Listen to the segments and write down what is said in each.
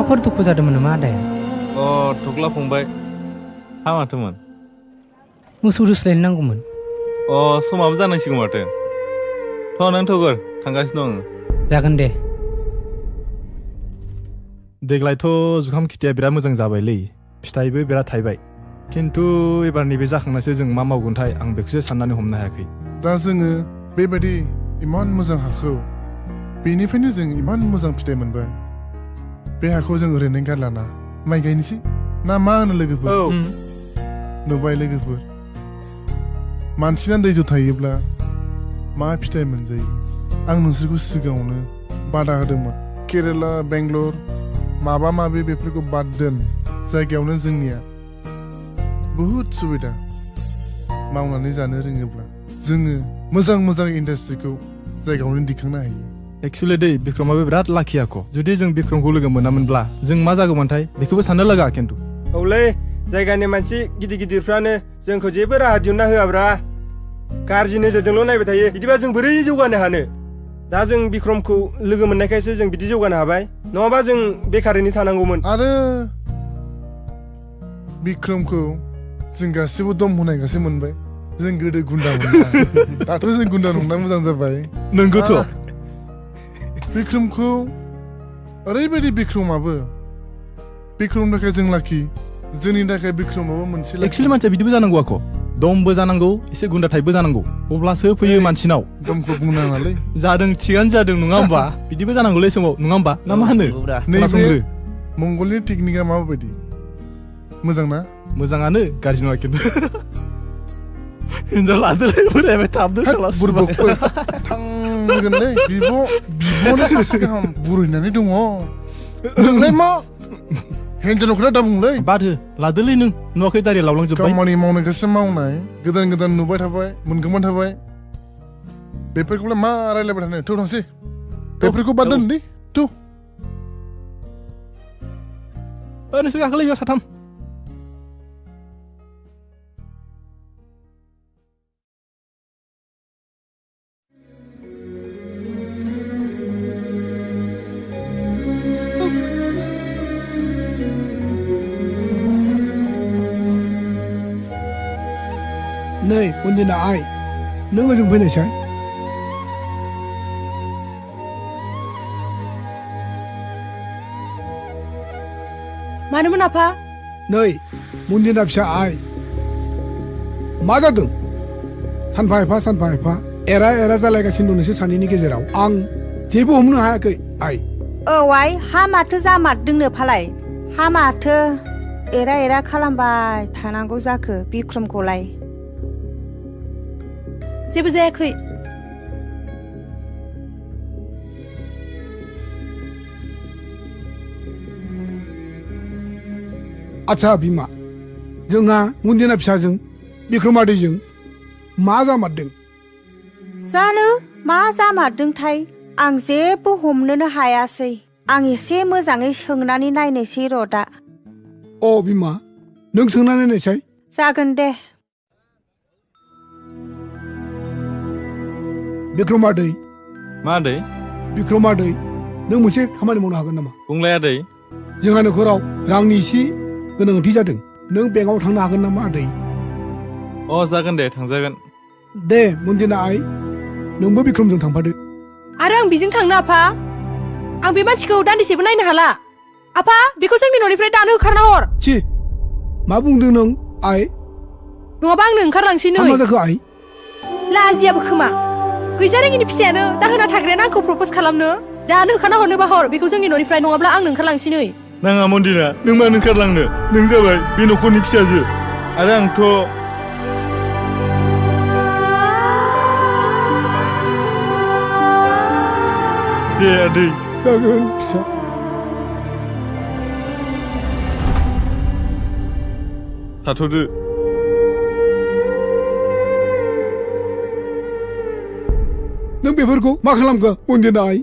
माबाफोर दुखु जादोंमोन नामा आदाया? थख्ला फंबाय हामाथोमोन। मोसौ दोस्लायनो नांगौमोन। समाबो जानांसिगौ माथो। नों थगोर थांगासिनो दं आङो। जागोन दे। देग्लायथ' जुखाम खेथिया बिराद मोजां जाबायलै, फिथाइबो बिराद थायबाय। खिन्थु एबार नैबे जाखांनासो जों मा मावगोनथाय आं बेखौसो साननानै हमनो हायाखै। दा जोङो बेबायदि इमान मोजां हाखौ, बेनिफ्रायनो जों इमान मोजां फिथाइ मोनबाय। बे हाखौ जों ओरैनो गारलाना माइ गायनोसै ना मा होनो लोगोफोर? नुबाय लोगोफोर, मानसिना दैजों थायोब्ला मा फिथाइ मोनजायो। आं नोंसोरखौ सिगाङावनो बादा होदोंमोन। केरेला, बेंगलर माबा माबि बेफोरखौ बाद दोन, जायगायावनो जोंनिया बहुद सुबिदा। मावनानै जानो रोङोब्ला जोङो मोजां मोजां इन्डास्ट्रिखौ जायगायावनो दिखांनो हायो। एक्सुवेलि दै बिक्रमाबो बिराद लाखि आख'। जुदि जों बिक्रमखौ लोगो मोनामोनब्ला जों मा जागौमोनथाय बेखौबो साननो लागा खिन्थु। औलै, जायगानि मानसि गिदिर गिदिरफ्रानो जोंखौ जेबो राहा दिहुनना होआब्रा। गाज्रि नोजोरजोंल' नायबाय थायो। बिदिबा जों बोरै जौगानो हानो? दा जों बिक्रमखौ लोगो मोननायखायसो जों बिदि जौगानो हाबाय, नङाबा जों बेखारैनो थानांगौमोन। आरो बिक्रमखौ जों गासिबो दम होनायखासो मोनबाय। जों गोदो गुन्दा मोनना, दाथ' जों गुन्दा नंना मोजां जाबाय। नंगौथ'। बिक्रमखौ ओरैबायदि बिक्रमाबो बिक्रमनि थाखाय जों लाखि, जोंनि थाखाय बिक्रमाबो मोनसे। एक्सुवेलि मानसिया बिदिबो जानांगौ आख'। दमबो जानांगौ, एसे गुन्दा टाइपबो जानांगौ, अब्लासो फैयो मानसिनाव। दमखौ बुंनाङालै। जादों थिगानो जादों नङा होमबा? बिदिबो जानांगौलै समाव, नङा होमबा? ना मा होनो? नैबे मंगलनि टेकनिकआ माबायदि? मोजां ना? मोजाङानो, गाज्रि नङा खिन्थु। हिनजाव लादोलै बोरायबाय थाबनो बुरबकफोर थांगोनलै। बिब'नो सासे गाहाम बुरैनानै दङ। नोंलाय मा हिनजावनि खोथा दा बुंलै। बाद हो, लादोलै नों। नुवाखै दारि लावलांजोब्बाय। खामानि मावनायखौसो मावनाय, गोदान गोदान नुबाय थाबाय, मोनगोमोन थाबाय। बेफोरखौलाय मा रायलायबाय थानो? थौ थांसै। बेफोरखौ बाद दोनलै थौ। नोंसोर गाखोलै बेयाव साथाम। नै उन्दिना आइ, नों ओजों फैनायसाय। मानोमोन आफा? नै मुन्दिना फिसा आइ, मा जादों? सानफा एफा एरा एरा जालायगासिनो दं नोंसोर सानैनि गेजेराव। आं जेबो हमनो हायाखै आइ। औ आइ, हा माथो जामारदोंनो फालाय? हा माथो एरा एरा खालामबाय थानांगौ जाखो बिक्रमखौलाय? जेबो जायाखै। आच्छा बिमा, जोंहा मुन्दिना फिसाजों बिक्रमादैजों मा जामारदों? जानो मा जामारदोंथाय, आं जेबो हमनोनो हायासै। आं एसे मोजाङै सोंनानै नायनोसै र' दा। बिमा, नों सोंनानै नायसाय। जागोन दे। बिक्रमादै। मा आदै? बिक्रमादै, नों मोनसे खामानि मावनो हागोन नामा? बुंलाय आदै। जोंहा न'खराव रांनि एसे गोनांथि जादों। नों बेंकआव थांनो हागोन नामा आदै? जागोन दे, थांजागोन। दे मुन्दिना आइ, नोंबो बिक्रमजों थांफादो। आरो आं बेजों थांनो आफा? आं बे मानसिखौ दान्दिसेबो नायनो हाला। आफा, बेखौ जोंनि न'निफ्राय दानो होखारना हर। छि, मा बुंदों नों आइ? नङाबा आंनो ओंखारलांसै नै। मा जाखो आइ? लाजियाबो खोमा। गैजारोङिनि फिसायानो दाहोना थाग्रायानो आंखौ प्रप'ज खालामनो। दानो होखारना हरनोबा हर बेखौ जोंनि न'निफ्राय, नङाब्ला आंनो ओंखारलांसै नै। नाङा मन्दिरा, नों मानो ओंखारलांनो? नों जाबाय बे न'खरनि फिसाजो, आरो आंथ'। दे आदै। जागोन फिसा। थाथ'दो। नों बेफोरखौ मा खालामखो मुन्दिना आइ?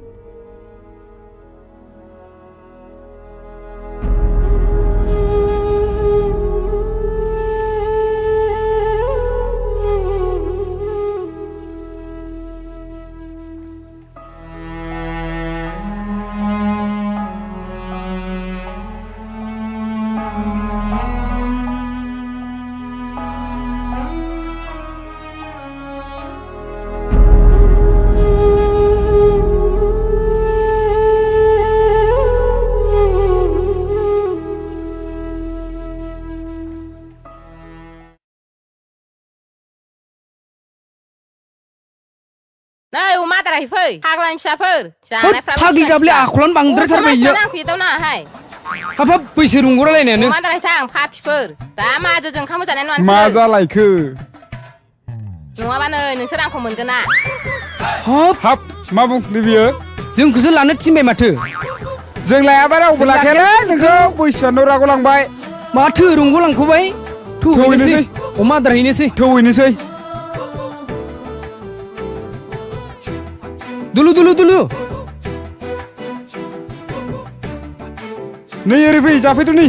नै अमा आदार फै फाग्लानि फिसाफोर जानायफ्रा फाग्लि जाब्ले आखलानो बांद्रायथारबाय इयो नांफैदाव नाङाहाय हाबाब बैसो रंगरालायनायानो अमा आदार थां फाफिफोर दा माजों ओंखाम जानाय नङा मा जालायखो नङाबा नै नोंसोर आंखौ मोनगोन ना हाब मा बुंखो बियो जोंखौसो लानो थिनबाय माथो जों लायाबा रावबो लाखायालै नोंखौ बैसोआनो रागलांबाय माथो रंगलांखौबाय थौहैनोसै अमा आदार हैनोसै थौहैनोसै दुलु दुलु दुलु नै ओरै फै जाफैथ' नै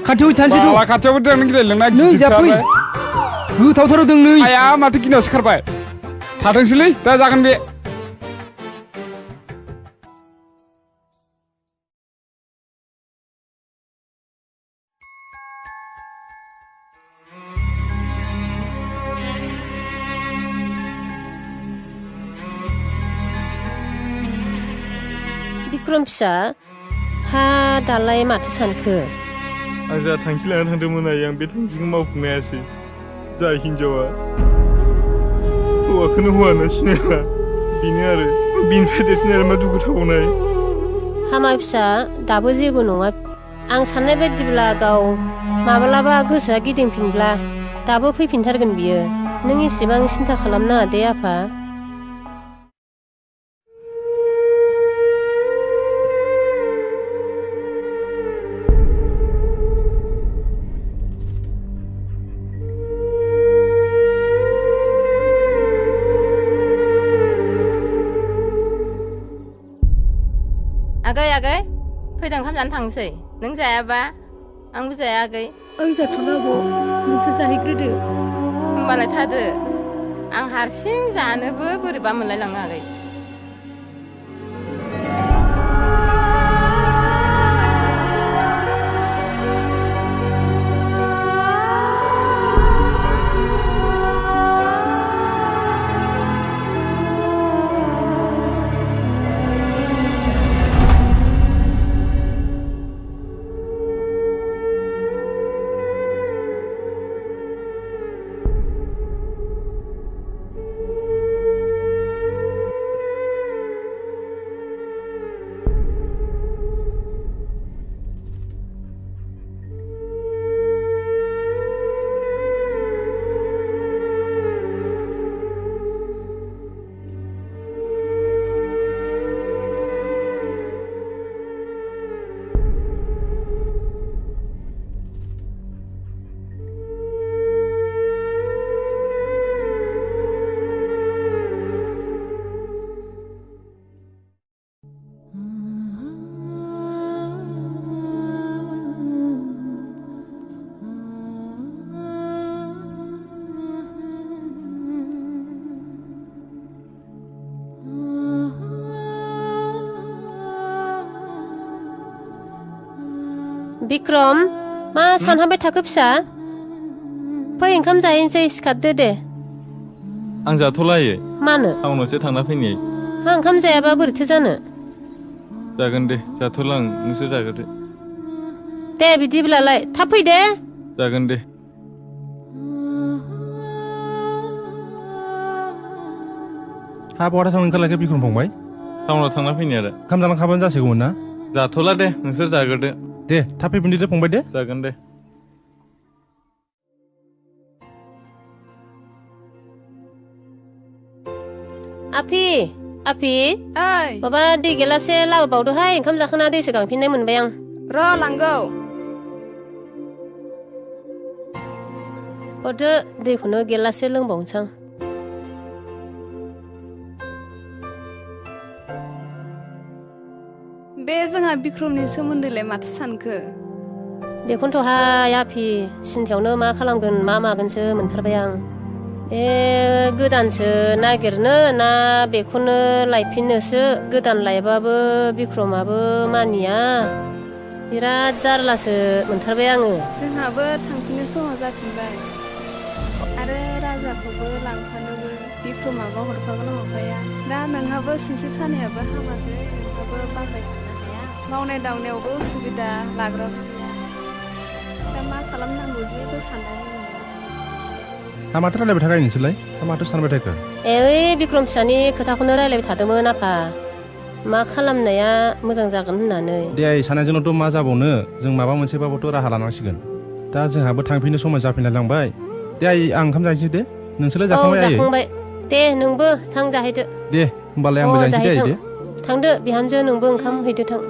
खाथियाव थानोसै थ' खाथियावबो दों गेलेलांना नै जाफै गोथावथाराव दों नै आया माथो गिनासो खारबाय थाथोंसैलै दा जागोन बे बिक्रम फिसा हा दालाय माथो सानखो आं जा थांखि लाना थांदोंमोन आं बे थांखिखौ मावफुंनो हायासै जाय हिनजावा हौवाखौनो हौवाना सिनायला बेनो आरो बिनिफ्राय देरसिन आरो मा दुखु थाबावनाय हामा फिसा दाबो जेबो नङा आं साननाय बायदिब्ला गाव माब्लाबा गोसोआ गिदिंफिनब्ला दाबो फैफिनथारगोन बियो नों एसेबां सिन्था खालामनाङा दे आफा आगै आगै फैदों ओंखाम जानो थांसै नों जायाबा आंबो जाया आगै आं जाथ'नांगौ नोंसोर जाहैग्रोदो होमबालाय थादो आं हारसिं जानोबो बोरैबा मोनलायलाङो आगै बिक्रम मा सानहाबबाय थाखो फिसा फै ओंखाम जाहैनोसै सिखारदो दे आं जाथ'लायो मानो टाउनावसो थांना फैनाय हा ओंखाम जायाबा बोरैथो जानो जागोन दे जाथ'ला आं नोंसोर जाग्रोदो दे बिदिब्लालाय थाब फै दे जागोन दे हा बहा थांनो ओंखारलायखो बिक्रम फंबाय टाउनाव थांना फैनाय आरो ओंखाम जालांखाबानो जासिगौमोन ना जाथ'ला दे नोंसोर जाग्रोदो दे थाब फैफिनदो दे फंबाय दे जागोन दे आफि आफि ओइ माबा दै गिलासे लाबोबावदोहाय ओंखाम जाखांना दैसो गांफिननाय मोनबाय आं र' लांगौ हरदो दैखौनो गिलासे लोंबावनोसै आं बे जोंहा बिक्रमनि सोमोन्दैलाय माथो सानखो बेखौनोथ'हाय आफि सिन्थायावनो मा खालामगोन मा मागोनसो मोनथारबाय आं गोदानसो नागिरनो ना बेखौनो लायफिननोसो गोदान लायबाबो बिक्रमाबो मानिया बिराद जारलासो मोनथारबाय आङो जोंहाबो थांफिननो समा जाफिनबाय आरो राजाखौबो लांफानोबो बिक्रमाबो हरफागोन हरफाया दा नोंहाबो सिनस्रि सानायाबो हामाखै नोंहाबो बांद्राय थांनो हाया मावनाय दांनायावबो उसुबिदा लाग्राबो गैया दा मा खालामनांगौ जेबो साननानै मोनला दा माथो रायलायबाय थाखायो नोंसोरलाय दा माथो सानबाय थाखो ए ओइ बिक्रम फिसानि खोथाखौनो रायलायबाय थादोंमोन आफा मा खालामनाया मोजां जागोन होननानै दे आइ सानैजोंथ' मा जाबावनो जों माबा मोनसेबाबोथ' राहा लानांसिगोन दा जोंहाबो थांफिननो समाय जाफिनलाय लांबाय दे आइ आं ओंखाम जाहैसै दे नोंसोरलाय जाखांबाय आइ जाखांबाय दे नोंबो थां जाहैदो दे होमबालाय आंबो जाहैसै दे आइ दे थांदो बिहामजो नोंबो ओंखाम हैदो थां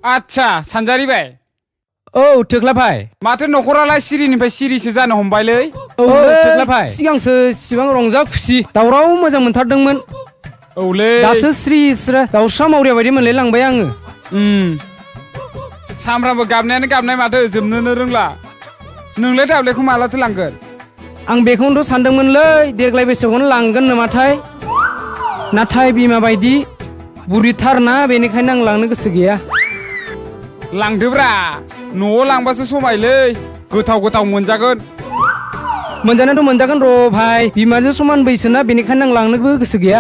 आच्छा सानजारि बाय औ थोख्ला भाइ माथो न'खरालाय सिरिनिफ्राय सिरिसो जानो हमबायलै औ थोख्ला भाइ सिगांसो इसिबां रंजा खुसि दावराव मोजां मोनथारदोंमोन औलै दासो स्रि स्रा दाउस्रा मावरिया बायदि मोनलायलांबाय आङो सामफ्रामबो गाबनायानो गाबनाय माथो जोबनोनो रोंला नोंलाय दाब्लेखौ मालाथो लांगोन आं बेखौनोथ' सानदोंमोनलै देग्लाय बैसागुआवनो लांगोन नामाथाय नाथाय बिमा बायदि बुरिथार ना बेनिखायनो आं लांनो गोसो गैया लांदोब्रा न'आव लांबासो समायलै गोथाव गोथाव मोनजागोन मोनजानायाथ' मोनजागोन र' भाइ बिमाजों समान बैसोना बेनिखायनो आं लांनोबो गोसो गैया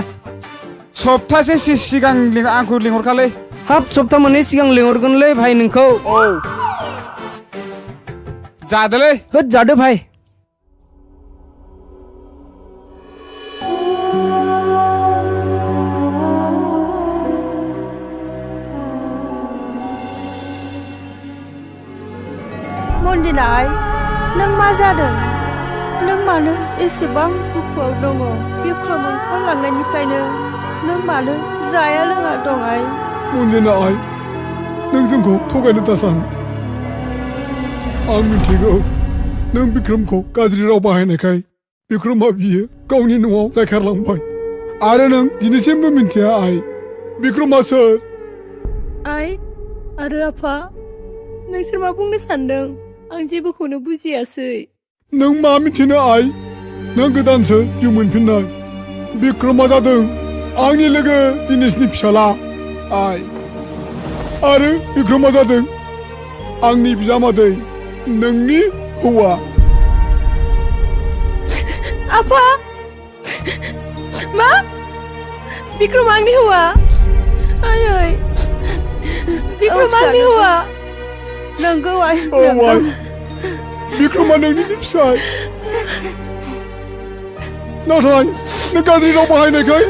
सप्तासे सिगां आंखौ लिंहरखालै हाब सप्ता मोननै सिगां लिंहरगोनलै भाइ नोंखौ औ जादोलै होद जादो भाइ मन्दिना आइ नों मा जादों नों मानो एसेबां दुखुआव दङ बिक्रम ओंखारलांनायनिफ्रायनो नों मानो जाया लोङा दं आइ मन्दिना आइ नों जोंखौ थगायनो दासान आं मिथिगौ नों बिक्रमखौ गाज्रि राव बाहायनायखाय बिक्रमा बियो गावनि न'आव जायखारलांबाय आरो नों दिनैसिमबो मिन्थिया आइ बिक्रमा सोर आइ आरो आफा नोंसोर मा बुंनो सानदों आं जेबोखौनो बुजियासै नों मा मिथिनो आइ नों गोदानसो जिउ मोनफिननाय बिक्रमा जादों आंनि लोगो दिनेशनि फिसाला आइ आरो बिक्रमा जादों आंनि बिजामादै नोंनि हौवा आफा मा बिक्रम आंनि हौवा आयै बिक्रम आंनि हौवा नंगौ आइ बिक्रमा नोंनि फिसाय नाथाय नों गाज्रि राव बाहायनायखाय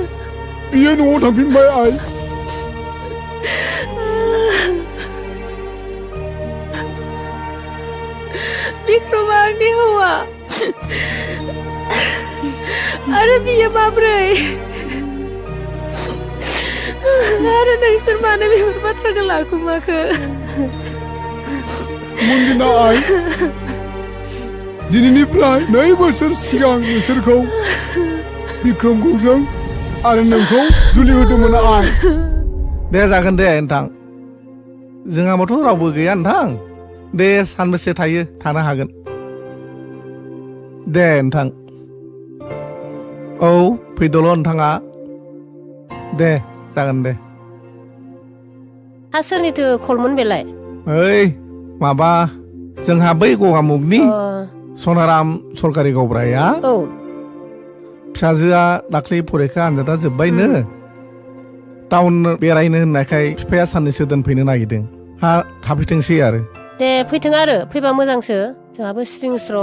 बियो न'आव थांफिनबाय आइ बिक्रम आंनि हौवा आरो बियो माब्रै आरो नोंसोर मानो बेफोर बाथ्राखौ लाखुमाखो मन्दिना आइ दिनैनिफ्राय 2 बोसोर सिगां नोंसोरखौ बिक्रमखौ जों आरो नोंखौ जुलि होदोंमोन आइ दे जागोन दे नोंथां जोंहाबोथ' रावबो गैया नोंथां दे सानबेसे थायो थानो हागोन दे नोंथां औ फैदोल' नोंथाङा दे जागोन दे हा सोरनिथो कलमोन बेलाय ओइ माबा जोंहा बै गगामुगनि सनाराम सरकारि गावब्राया औ फिसाजोआ दाख्लै फरिखा आनजादा जोब्बायनो टाउन बेरायनो होननायखाय बिफाया साननैसो दोनफैनो नागिरदों हा थाफैथोंसै आरो दे फैथों आरो फैबा मोजांसो जोंहाबो स्रिं स्र'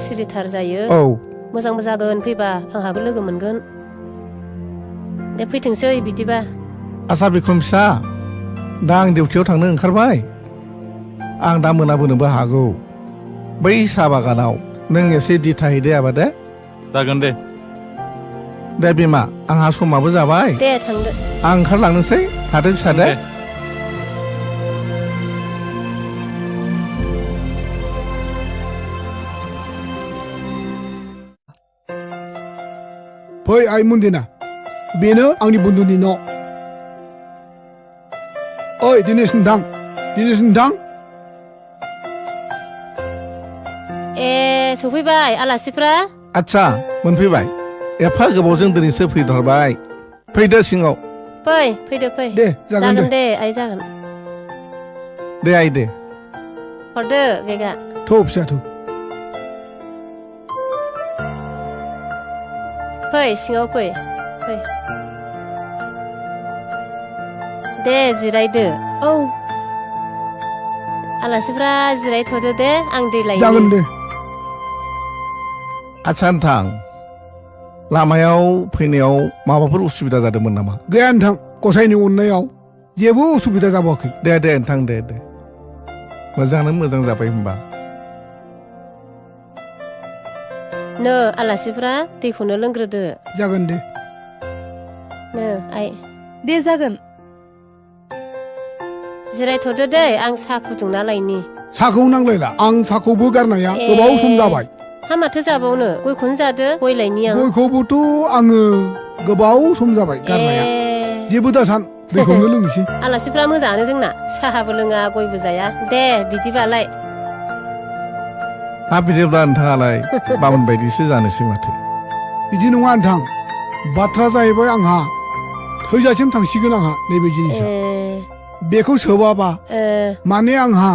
सिरिथार जायो औ मोजांबो जागोन फैबा आंहाबो लोगो मोनगोन दे फैथोंसै बिदिबा आसा बिक्रम फिसा दा आं डिउटियाव थांनो ओंखारबाय आं दा मोनाबोनोबो हागौ बै साहा बागानाव नों एसे दिथा हैदो आबा दे जागोन दे दे बिमा आंहा समाबो जाबाय दे थांदो आं ओंखारलांनोसै थादो फिसा दे फै आइ मन्दिना बेनो आंनि बन्धुनि न' ओइ दिनेश नोंथां ए सफैबाय आलासिफ्रा आच्छा मोनफैबाय एफा गोबावजों दिनैसो फैथारबाय फैदो सिङाव फैदो दे जागोन दे आइ जागोन दे आइ दे हरदो बेगा थौ फिसा थौ फै सिङाव फै दे जिरायदो औ आलासिफ्रा जिरायथ'दो दे आं दै लायनि जागोन दे आच्छा नोंथां लामायाव फैनायाव माबाफोर उसुबिदा जादोंमोन नामा गैया नोंथां गसाइनि अननायाव जेबो उसुबिदा जाबाखै दे नोंथां दे मोजाङानो मोजां जाबाय होनबा नो आलासिफ्रा दैखौनो लोंग्रोदो जागोन दे नो आइ दे जागोन जिरायथ'दो दे आं साहा फुदुंना लायनि साहाखौ नांलायला आं साहाखौबो गारनाया गोबाव सम जाबाय हा माथो जाबावनो गयखौनो जादो गय लायनि आं गयखौबोथ' आङो गोबाव सम जाबाय गारनाया जेबो दासान दैखौनो लोंनोसै आलासिफ्रा मोजाङानो जोंना साहाबो लोङा गयबो जाया दे बिदिबालाय हा बिदिब्ला नोंथाङालाय बामोन बायदिसो जानोसै माथो बिदि नङा नोंथां बाथ्रा जाहैबाय आंहा थैजासिम थांसिगोन आंहा नैबे जिनिसा बेखौ सोबाबा माने आंहा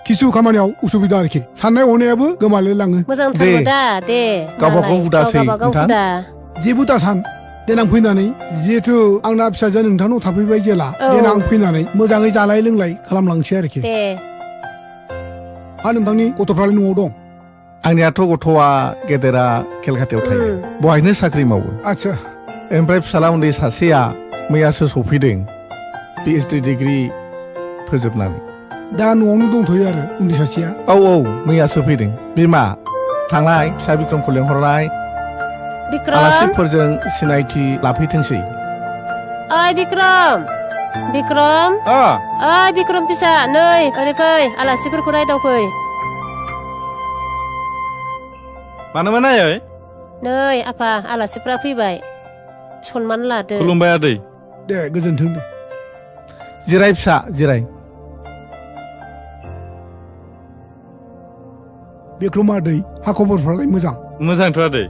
किसु खामानियाव उसुबिदा आरोखि साननाय हनायाबो गोमालायलाङो मोजांथारबो दा दे गावबागाव हुदासै नोंथां जेबो दासान देनां फैनानै जिहेथु आंना फिसाजोआ नोंथांनाव थाफैबाय जेला देनां फैनानै मोजाङै जालाय लोंलाय खालामलांसै आरोखि हा नोंथांनि गथ'फ्रालाय न'आव दं आंनियाथ' गथ'आ गेदेरा केलकातायाव थायो बहायनो साख्रि मावो आच्छा ओमफ्राय फिसाला उन्दै सासेया मैयासो सफैदों PhD डिग्री फोजोबनानै दा न'आवनो दंथ'यो आरो उन्दै सासेया औ मैयासो फैदों बिमा थांनाय फिसा बिक्रमखौ लेंहरनाय आलासिफोरजों सिनायथि लाफैथोंसै ओइ बिक्रम ओइ बिक्रम फिसा नै ओरै फै आलासिफोरखौ रायदावफै मानोमोन आयै नै आफा आलासिफ्रा फैबाय सनमान लादो खुलुमबाय आदै दे गोजोन्थों दे जिराय फिसा जिराय बिक्रम आदै हा खबरफ्रालाय मोजांथ' आदै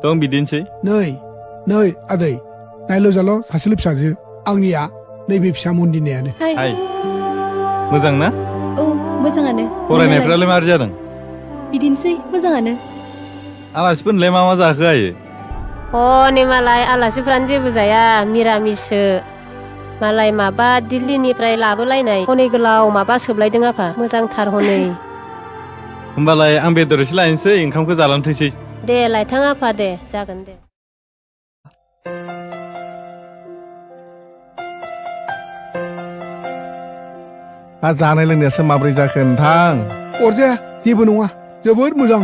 दं बिदिनोसै नै आदै नायल' जाल' सासेल' फिसाजो आंनिया नैबे फिसा मन्दिनायानो मोजां ना औ मोजाङानो फरायनायफ्रालाय माबोरै जादों बिदिनोसै मोजाङानो आलासिफोरनोलाय मा जाखो आयै हनै मालाय आलासिफ्रानो जेबो जाया मिरामिससो मालाय माबा दिल्लीनिफ्राय लाबोलायनाय हनै गोलाव माबा सोबलायदों आफा मोजांथार हनै होमबालाय आं बेदर एसे लायनोसै ओंखामखौ जालांथोंसै दे लायथां आफा दे जागोन दे जानाय लोंनायासो माबोरै जाखो नोंथां अरजाया जेबो नङा जोबोद मोजां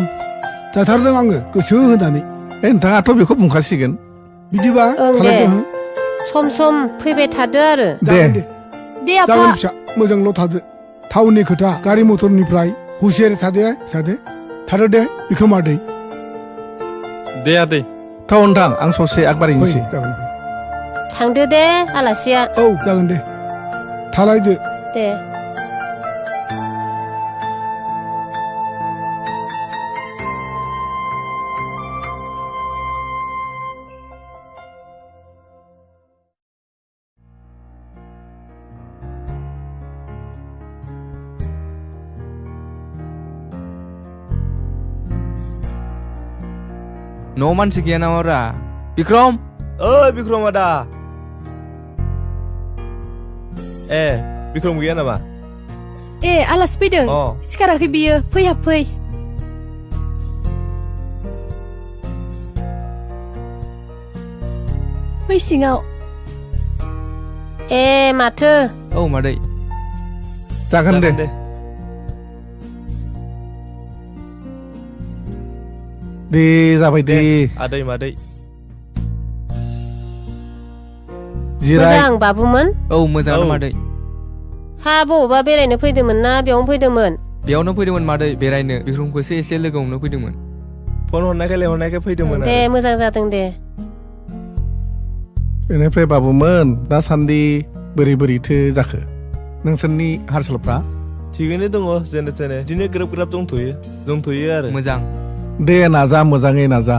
जाथारदों आङो गोसो होनानै नोंथाङाथ' बेखौ बुंखासिगोन बिदिबा सम सम फैबाय थादो आरो दे आफा जागोन फिसा मोजांल' थादो टाउननि खोथा गारि मथरनिफ्राय हुसियारि थादो फिसादो थादो दे बिक्रम आदै दे आदै थाव नोंथां आं ससे आगबारिनोसै थांदो दे आलासिया औ जागोन दे थालायदो दे न' मानसि गैया नामाब्रा बिक्रम बिक्रम आदा बिक्रम गैया नामा आलासि फैदों सिखाराखै बियो फै हाब फै सिङाव माथो औ मादै जागोन दे दे जाबाय दे आदै मादै मोजां बाबुमोन औ मोजाङानो मादै हा बबावबा बेरायनो फैदोंमोन ना बेयावनो फैदोंमोन मादै बेरायनो बिक्रमखौसो एसे लोगो हमनो फैदोंमोन फन हरनायखाय लेंहरनायखाय फैदोंमोन दे मोजां जादों दे बेनिफ्राय बाबुमोन दासान्दि बोरै बोरैथो जाखो नोंसोरनि हारसालफ्रा थिगैनो दङ जेने थेने बिदिनो ग्रोब ग्राब दंथ'यो आरो मोजां दे नाजा मोजाङै नाजा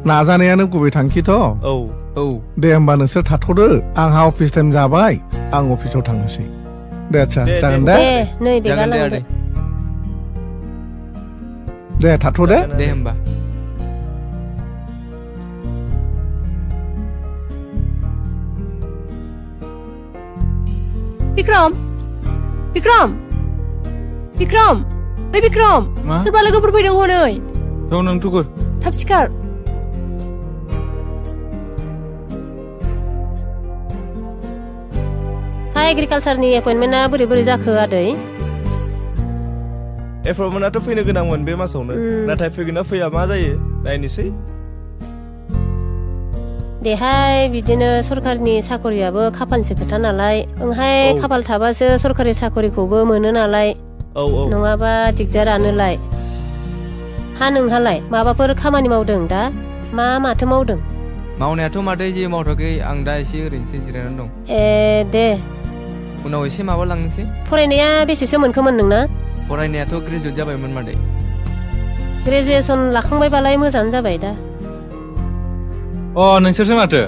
नाजानायानो गुबै थांखिथ' औ दे होमबा नोंसोर थाथ'दो आंहा अफिस टाइम जाबाय आं अफिसाव थांनोसै दे आच्छा जागोन दे नै बेगा लांदो दे थाथ'दो दे होमबा बिक्रम बिक्रम बिक्रम ओइ बिक्रम सोरबा लोगोफोर फैदों हनै थ' नों थुकुर थाब सिखार एग्रिकालसारनि एपइन्टमेन्टआ बोरै जाखो आदै एपइन्टमेन्टआथ' फैनो गोनांमोन बे मासावनो नाथाय फैगोन ना फैया मा जायो नायनोसै देहाय बिदिनो सरकारनि साकरियाबो खाफालसो खोथा नालाय ओंहाय खाफाल थाबासो सरकारि साकरिखौबो मोनो नालाय नङाबा दिगदारानोलाय हा नोंहालाय माबाफोर खामानि मावदों दा माथो मावदों मावनायाथ' मादै जेबो मावथाखै आं दा एसे ओरैनोसो जिरायनानै दं दे उनाव एसे माबा लांनोसै फरायनाया बेसेसो मोनखोमोन नोंना फरायनायाथ' ग्रेजुवेट जाबायमोन मादै ग्रेजुवेसन लाखांबायबालाय मोजाङानो जाबाय दा नोंसोरसो माथो